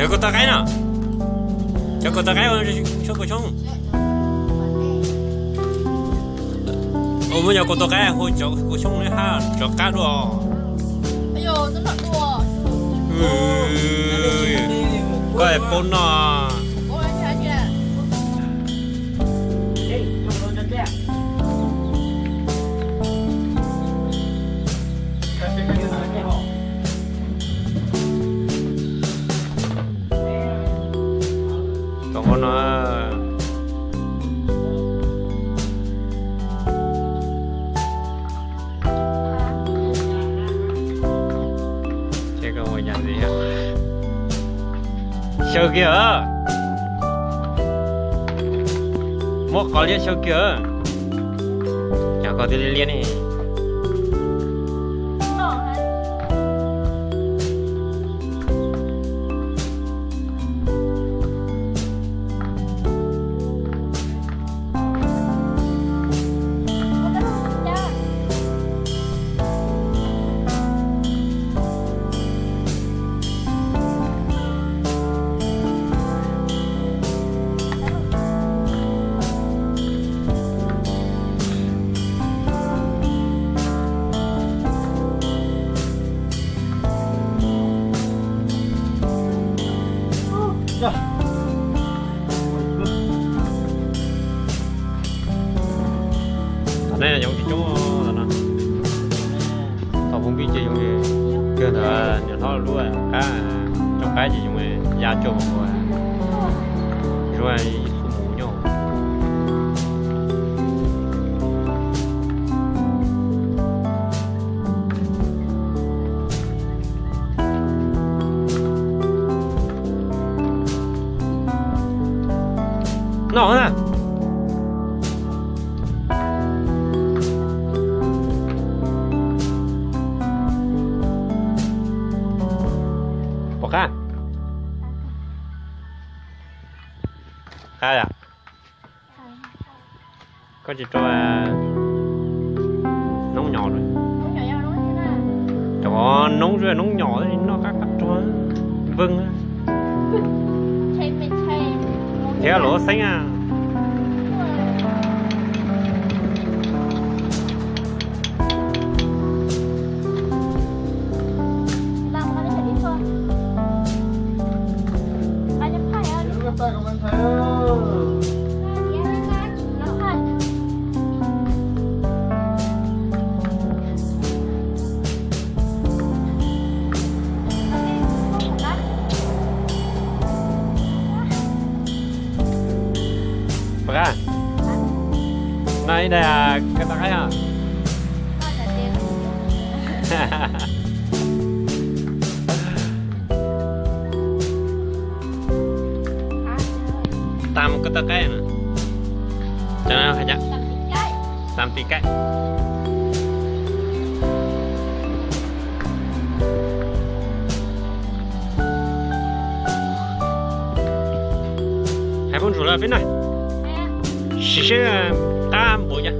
Cov kaus taw qaib no, cov kaus taw qaib ua kaus xyoob. Ua muab cov kaus taw qaib hu cov kaus xyoob ne hab rov qab dua. Koj paub noj. Tom qab no, xyaw kiag, muab qos liab xyaw kiag. Cas koj twb liab liab ne. Tom no yoov tsis coob no. Thaum puv npij ces yoov kawg ntawd, niam hlob lub qab, tsob qaib ces yoov ya tsuag ua, zuag ib xub mus nyob. Noj na. Pom qab? Qab yom? Koj tsis rau noob nyom, cov noob zoo noob nyom noj qab qab rog, npeej thiab luv xeeb a. Pom qab, noj ib daim kaus taw qaib os. Tam kaus taw qaib no. Tam tim kaib. Hais muab ntsuas los peb noj. Sim seb qab npaum cas.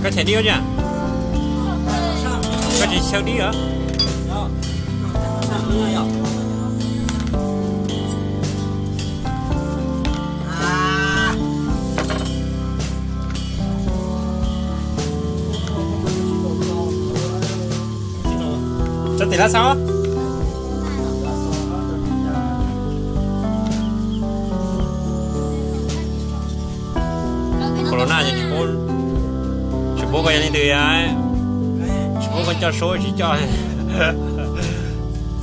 Koj them dib ua cas? Koj tsis xyaw dib os? Tso tim lab xauv. Corona ces tsis paub koj yog leej twg, tsis paub koj coj suab tsis coj.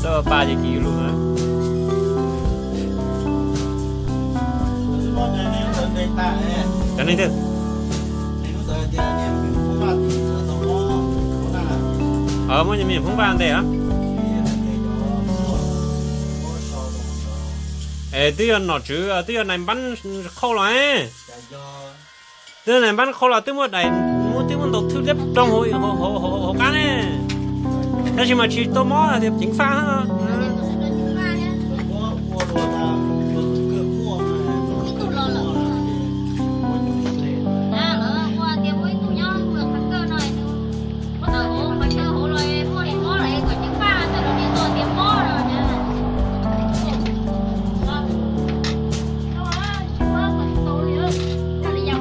Txawj pa ces kim lus na. Cov neeg twg? Muab me nyuam Hmoob Vaj ntes os. Es twb yog nom tswv, twb yog nais npab qhau los. Twb yog nais npab qhau los twb muaj dais, muaj twb muaj ntaus thwj liab ploog hauv qab ne. Tab sis mas tsis tau mob tias ceev faj.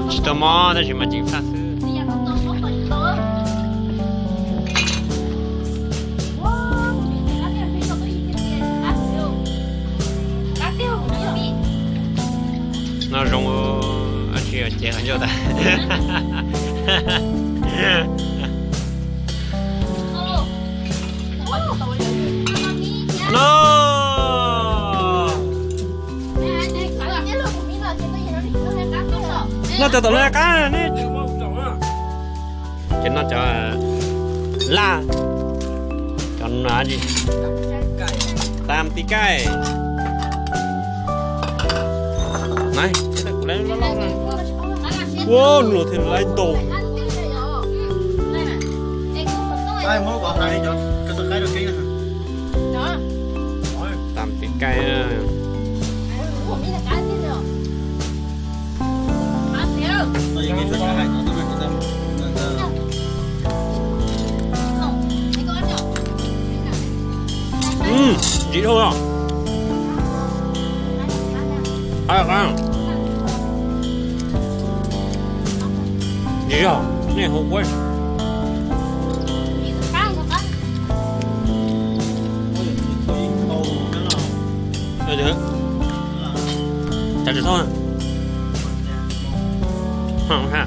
Tsis tau mob tab sis mas ceev faj xwb. No zoo, tsis cev qhov ncauj tas. No. No cov tom no qab ne. Ces no cov laj, cov no tam tis kaij. Kuv laj loj loj na. Ua nws thiaj laj ntau. Tam tis kaij. Ntsim dhau os. Ntsim yog nej hu ua. Cov tsis txhob ha.